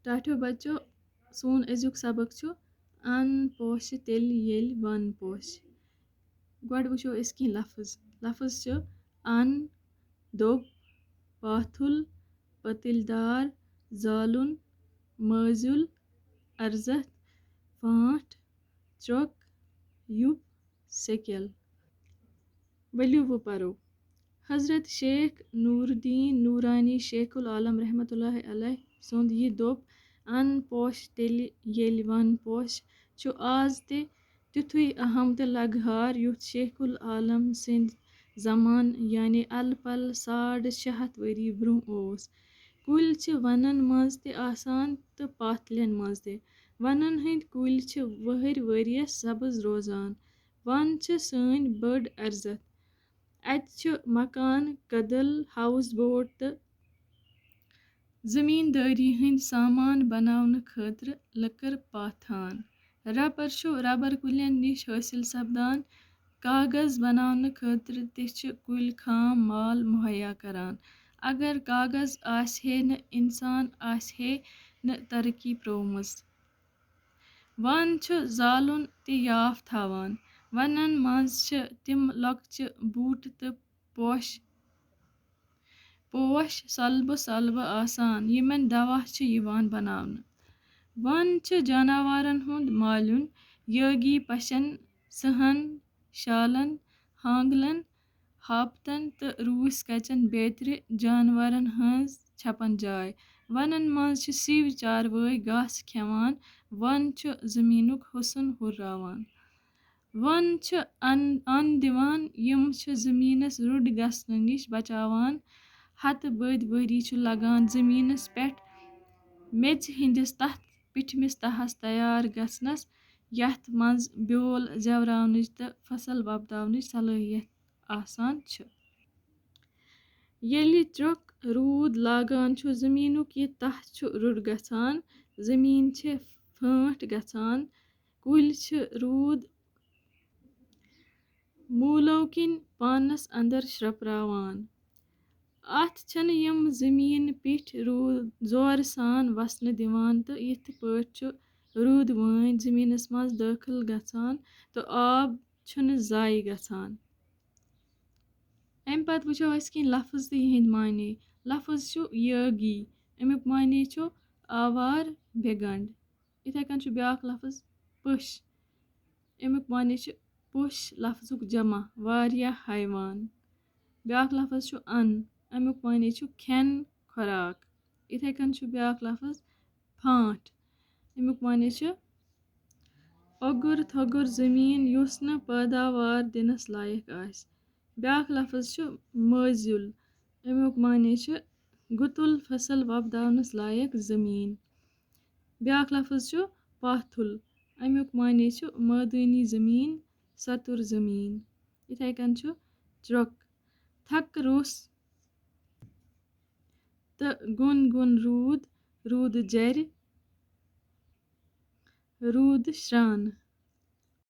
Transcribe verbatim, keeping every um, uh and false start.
ٹاٹھیو بچو، سون أزیُک سبق چھُ ان پوشہِ تیٚلہِ ییٚلہِ ون پوشہِ۔ گۄڈٕ وٕچھو أسۍ کینٛہہ لفظ۔ لفظ چھُ ان، دوٚب، پاتھُل، پٔتٕلۍ دار، زالُن، مٲزیُل، ارزتھ، فانٛٹھ، چرٛۄک، یُپ، سیٚکٮ۪ل۔ ؤلِو وۄنۍ پرو۔ حضرت شیخ نور الدین نورانی شیخ العالم رحمتہ اللہ علیہ سُنٛد یہِ دوٚپ، ان پوش تیٚلہِ ییٚلہِ ون پوش، چھُ آز تہِ تیُتھُے اہم تہٕ لگہار، یُتھ شیخ العالم سٕنٛدِ زمانہٕ، یعنی الہٕ پلہٕ ساڑ شےٚ ہتھ ؤری برٛونٛہہ اوس۔ کُلۍ چھِ ونَن منٛز تہِ آسان تہٕ پاتھلٮ۪ن منٛز تہِ۔ ونَن ہٕنٛدۍ کُلۍ چھِ وٕہٕرۍ ؤرۍیَس سبز روزان۔ ون چھِ سٲنۍ بٔڑ ارزتھ۔ اَتہِ چھِ مکان، کدل، ہاوُس بوٹ تہٕ زٔمیٖندٲری ہٕنٛدۍ سامان بناونہٕ خٲطرٕ لٔکٕر پاتھان۔ ربر چھُ ربر کُلٮ۪ن نِش حٲصِل سپدان۔ کاغذ بناونہٕ خٲطرٕ تہِ چھِ کُلۍ خام مال مہیا کران۔ اگر کاغذ آسہِ ہے نہٕ، انسان آسہِ ہے نہٕ ترقی پرٛٲومٕژ۔ ون چھُ زالُن تہِ یاف تھاوان۔ ونن منٛز چھِ تِم لۄکچہِ بوٗٹہٕ تہٕ پوش، پوش سۄلبہٕ سۄلبہٕ آسان، یِمن دوا چھِ یِوان بناونہٕ۔ ون چھِ جاناوارن ہُنٛد مالیُن، یٲگی پشن، سٕہن، شالن، ہانگلن، ہاپتن تہٕ روٗسۍ کچن بیترِ جانورن ہٕنٛز چھپن جاے۔ ونن منٛز چھِ سِوۍ چاروٲے گاسہٕ کھٮ۪وان۔ ون چھُ زٔمیٖنُک حُسن ہُرراوان۔ ون چھِ ان، ان دِوان، یِم چھِ زٔمیٖنس رُڈ گژھنہٕ نِش بچاوان۔ ہتہٕ بٔدۍ ؤری چھُ لگان زٔمیٖنس پٮ۪ٹھ میٚژِ ہٕنٛدِس تتھ پِٹھمِس تہس تیار گژھنس، یتھ منٛز بیول زیوراونٕچ تہٕ فصل وۄپداونٕچ صلٲحیت آسان چھِ۔ ییٚلہِ چرٛۄک روٗد لاگان چھُ، زٔمیٖنُک یہِ تَہہ چھُ رُڈ گژھان، زٔمیٖن چھِ فٲنٛٹھ گژھان، کُلۍ چھِ روٗد موٗلو کِنۍ پانَس اندر شرٛپراوان۔ اَتھ چھِنہٕ یِم زٔمیٖن پیٚٹھۍ روٗد زورٕ سان وَسنہٕ دِوان تہٕ یِتھ پٲٹھۍ چھُ روٗد وٲنۍ زٔمیٖنَس منٛز دٲخٕل گژھان تہٕ آب چھُنہٕ ضایع گژھان۔ اَمہِ پَتہٕ وٕچھو أسۍ کینٛہہ لفظ تہٕ یِہِنٛدۍ معنی۔ لفظ چھُ یٲگی، اَمیُک معنی چھُ آوار، بے گنٛڈ۔ یِتھَے کٔنۍ چھُ بیٛاکھ لفظ پٔش، اَمیُک معنی چھُ پوٚش لفظُک جمع، واریاہ حیوان۔ بیٛاکھ لفظ چھُ اَن، اَمیُک معنی چھُ کھٮ۪ن، خوراک۔ یِتھَے کٔنۍ چھُ بیٛاکھ لفظ پھانٛٹھ، اَمیُک معنی چھُ اوٚگُر تھوٚگُر زٔمیٖن یُس نہٕ پٲداوار دِنَس لایق آسہِ۔ بیٛاکھ لفظ چھُ مٲزیُل، اَمیُک معنی چھُ گُتُل فصل وۄپداونَس لایق زٔمیٖن۔ بیٛاکھ لفظ چھُ پاتھُل، اَمیُک معنی چھُ مٲدٲنی زٔمیٖن، ستُر زٔمیٖن۔ یِتھَے کٔنۍ چھُ چرٛۄک، تھکہٕ روٚس تہٕ گوٚن گوٚن روٗد، روٗدٕ جرِ، روٗدٕ شرٛانہٕ۔